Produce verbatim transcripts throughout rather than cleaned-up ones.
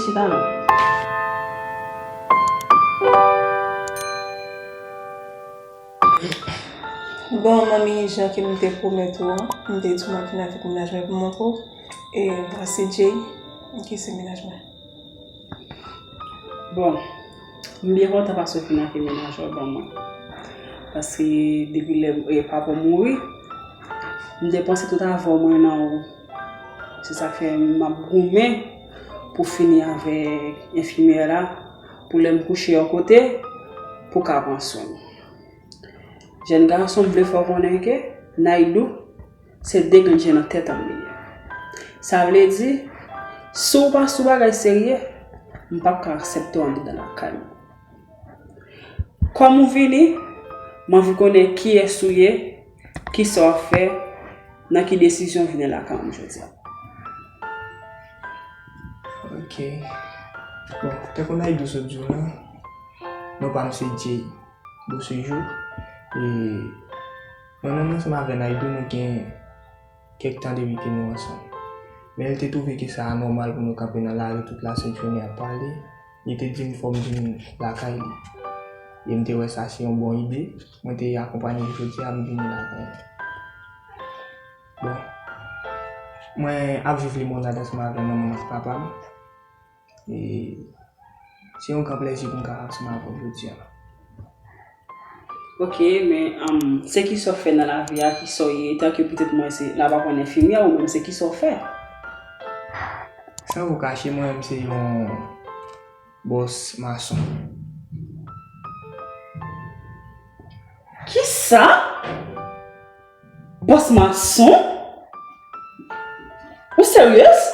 Chita non. Bon, manmi, jan ke m te pwomèt ou an, m te di w m ap vin avèk mennaj mwen pou m montre w. E vwasi Jay, ki se mennaj mwen. Bon, m byen kontan paske w fin avèk mennaj ou ban mwen. Paske depi lè, e, papa w mouri, m te panse tout avè w mwen nan ou. Se sa k fè m ap goumen pou fini avèk enfimyè la, pou lè m kouche yon kote, pou ka pran swen m. Jèn gason, m vle fè w konnen ke Naidoo se deganje nan tèt an m li ye. Sa vle di, si w pa sou bagay serye, m p ap ka aksepte w anndan lakay mwen. Kòm ou vini, m anvi konnen kiyès ou ye, kisa w ap fè, nan ki desizyon w vini lakay mwen jodi a. Ok. Bon, tankou Naidoo sot di w lan, non pa m se Jay Beauséjour. E mwen menm ansanm avè Naidoo, nou gen kèk tan depi ke nou ansanm. Men li te twouve ke sa anòmal pou nou kanpe nan lari tout lasent jounen ap pale. Li te di m fò m vin lakay li. E m te wè sa se yon bon ide. Mwen te akonpanye l jodi a, m vini lakay li. Bon. Mwen ap viv Limonad ansanm avè manman m ak papa m. E se yon gran plèzi pou m ka ansanm avè w jodi a. Ok, men, um, se kisa w fè nan lavi a, kisa w ye, tanke petèt mwen se, n ap aprann enfimyè, ou menm se kisa w fè? San vou kache, mwen menm se yon bòs mason. Kisa? Bòs mason? Ou seryez?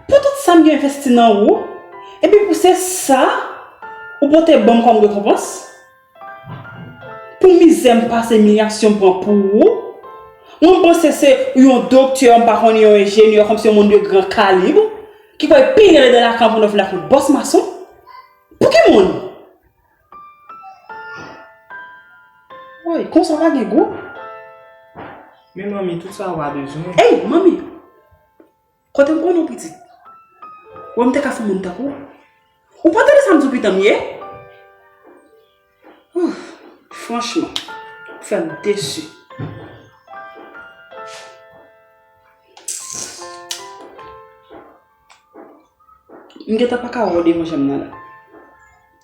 Pou tout sa m gen envesti nan ou, epi pou se sa ou pote ban m kòm rekonpans? Pou mizè m pase, imilyasyon m pran pou ou? Mwen m panse se yon doktè, m pa konnen, yon enjenyè, kòmsi yon moun de gran kalib, ki kwè pi rèd nan lakan pou nou vin ak yon bòs mason? Pou ki moun? Woy, konsa w pa gen gou? Men manmi, tout sa w pa bezwen. Ey, manmi! Kote m konnen w pitit? Wè m te ka fè moun tankou w? Ou pa tande sa m di w pitit m ye? Ouf, franchman, ou fè m desi. M gentan pa ka wè w devan je m nan la.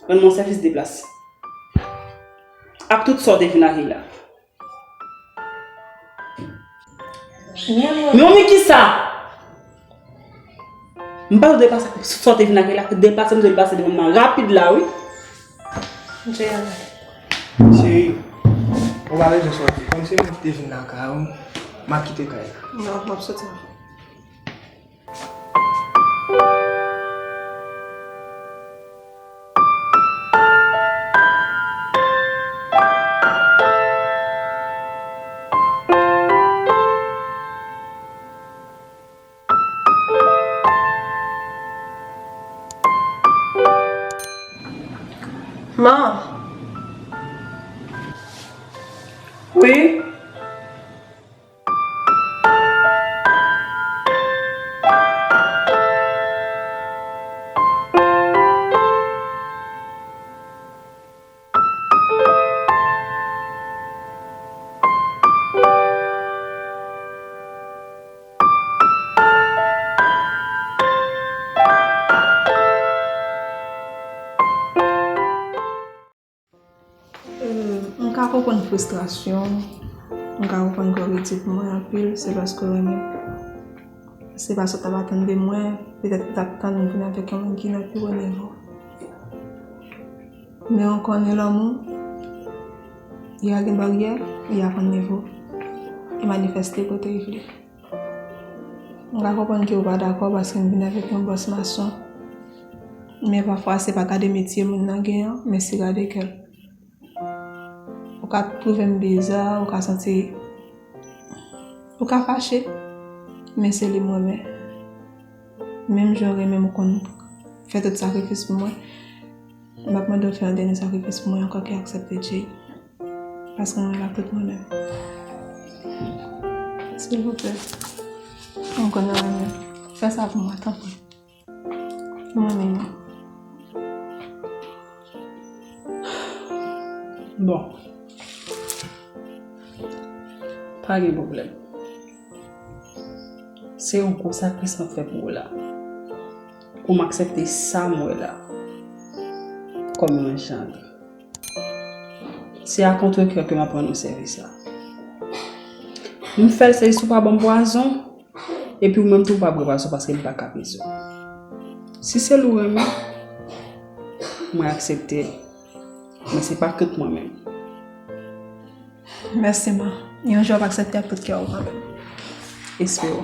Rann mwen sèvis de plas. Ak tout sa w te vin ak li la. Men w men kisa? M pa dwe pase sa w te vin ak li la, deplase m dwe pase devan m nan rapid la wi. Cheri, ou pa bezwen sòti. Kòm se mwen ki te vin lakay ou, m ap kite kay la. Non, m ap sòti. Ma. Wi. Euh, m ka konprann fristrasyon w, m ka konprann ke w redi pou mwen anpil, se paske w renmen m. Se pa sa w t ap atann de mwen, petèt ou t ap tann m vin avèk yon moun ki nan pi wo nivo. Men w konnen lanmou, li pa gen baryè, li pa pran nivo, li manifeste kote li vle. M ka konprann ke w pa dakò paske m vin avèk yon bòs mason. Men pafwa, se pa gade metye moun nan gen an, men se gade kè l. Ou ka twouve m biza, ou ka santi, ou ka fache, men se li m renmen. Menm jan w renmen m, ou konn fè tout sakrifis pou mwen. M ap mande w fè yon dènye sakrifis pou mwen ankò, ki aksepte Jay. Paske mwen la tout mwen menm. Silvouplè. Mwen konnen w renmen m. Fè sa pou mwen, tanpri. Mwen menm. Bon. Pa gen pwoblèm. Se yon gwo sakrifis m ap fè pou ou la. Pou m aksepte sa m wè la. Kòm yon enjandre. Se a kontrekè ke m ap rann ou sèvis la. M fè l se jis ou pa ban m pwazon, epi ou menm tou ou pa bwè pwazon paske m pa ka peze w. Si se l ou renmen, mwen aksepte l. Men se pa kont mwen menm. Mèsi, ma. Yon jou w ap aksepte ak tout kè w kanmenm. Espere w.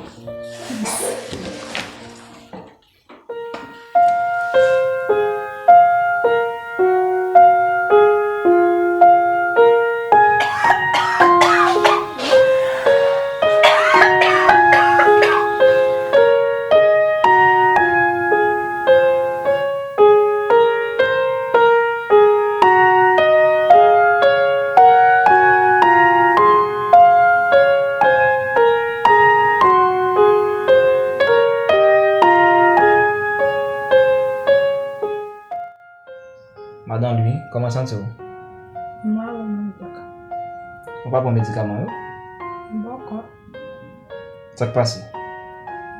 Madan Lwi, kòman w santi w? M pa bon menm, Doktè. Ou pa pran medikaman yo? M poko. Sa k pase?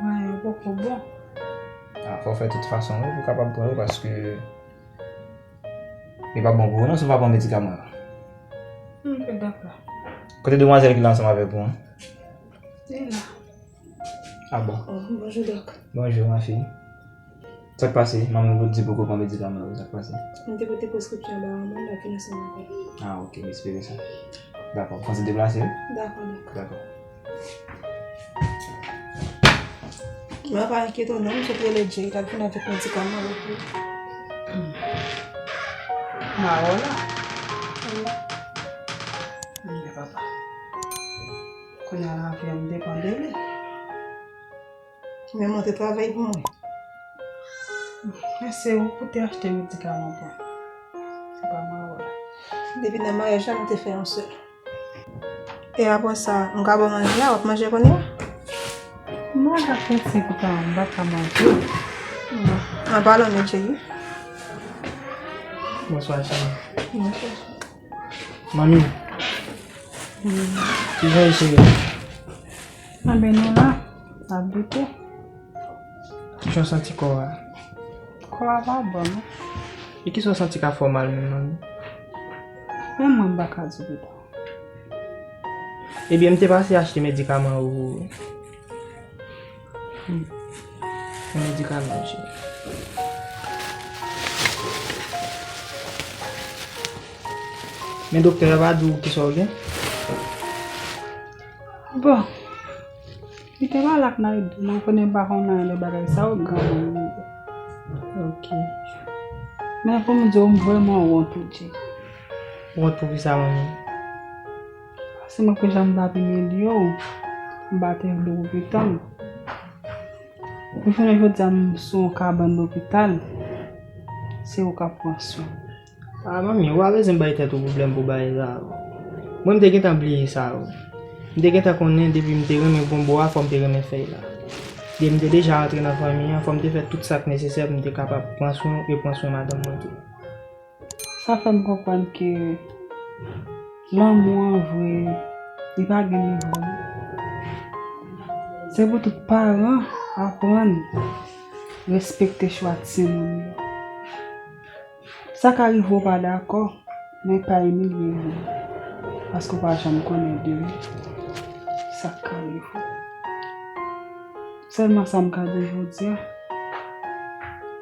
Mwen, yo poko bon. A, fò w fè tout fason wi pou w kapab pran yo, paske li p ap bon pou ou non si w pa pran medikaman yo. Ok, dakò. Kote demwazèl ki la ansanm avèk ou an? Li la. A bon? Oh, bonjou, Dòk. Bonjou, ma fille. Sa k pase? Manmi w di poko pran medikaman yo, sa k pase? M te pote preskripsyon ba ou, mwen la vin ansanm avè l. A, ok, m espere sa. Dakò, w panse deplase wi? Dakò, Dòk. Dakò. Mwen pa enkyete w non, m sot rele Jay, l al vin avèk medikaman yo pou ou. Mawola. Wi. Wi, papa. Kounye a lavi a m depann de li. Men mwen te travay pou mwen. Men se ou pou te achte medikaman pou mwen. Se pa Mawola. Depi nan maryaj la, nou te fè yon sèl. E apre sa, m ka ba w manje a, w ap manje kounye a? Mwen ka fè ti kouta, m pa ka manje. An palan de Jay. Bonswa, cheri. Bonswa. Manmi. Kijan w ye, cheri? Anben, nou la, n ap lite. Kijan w santi kò a? Kò a pa bon non. E kisa w santi k ap fè w mal menm, manmi? Menm mwen m pa ka di w pito. Ebyen, m te pase achte medikaman yo pou ou. Hmm. Yon medikaman, cheri. Men doktè a pa di w kisa w gen? Bon, li te pale ak Naïdo, mwen konnen m pa konn anyen de bagay sa yo, granmoun li ye. Ok. Men pou m di w, m vrèman wont pou Jay. Wont pou kisa, manmi? Paske mwen, pou jan m t ap imilye w, m pa te vle w viv tan. Pou jounen jodi a, m sou yon kabann lopital, se ou k ap pran swen. A, manmi, ou pa bezwen bay tèt ou pwoblèm pou bagay sa yo. Mwen, m te gentan bliye sa yo. M te gentan konnen depi m te renmen bonbon a, fò m te renmen fèy la. Depi m te deja antre nan fanmi an, fò m te fè tout sa k nesesè pou m te kapab pran swen w e pran swen madanm mwen tou. Sa fè m konprann ke lanmou an vre, li pa gen nivo. Se pou tout paran aprann respekte chwa timoun yo. Sa ka rive w pa dakò, men pa imilye moun, paske w pa janm konnen demen sa k ka rive w. Sèlman sa m ka di w jodi a,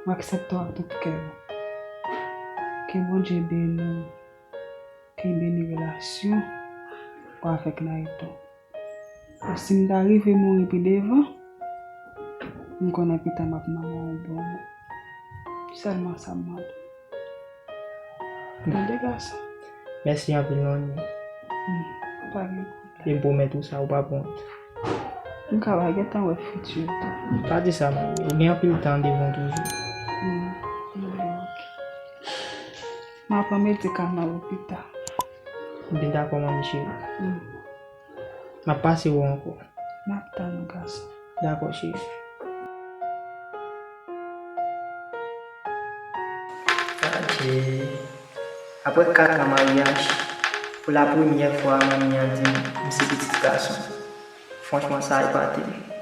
m aksepte w ak tout kè m. Ke Bondye beni w, ke l beni relasyon ou avèk Naïdo. E si m ta rive mouri pi devan, m konnen pita m ap nan men yon bon moun. Sèlman sa m mande. Tande gason. Mèsi anpil, manmi. Hmm, pa gen pwoblèm. E m pwomèt ou sa, ou p ap wont. M ka pa gentan wè fiti w tou. Pa di sa, manmi. Ou gen anpil tan devan w toujou. Hmm, hmm, ok. M a pran medikaman yo pita. M byen dakò, manmi cheri. Hmm. M ap pase wè w ankò. M ap tann ou, gason. Dakò, cheri. E apre kat an maryaj, pou la premyè fwa, manmi an di m m se pitit gason. Franchman, sa epate m.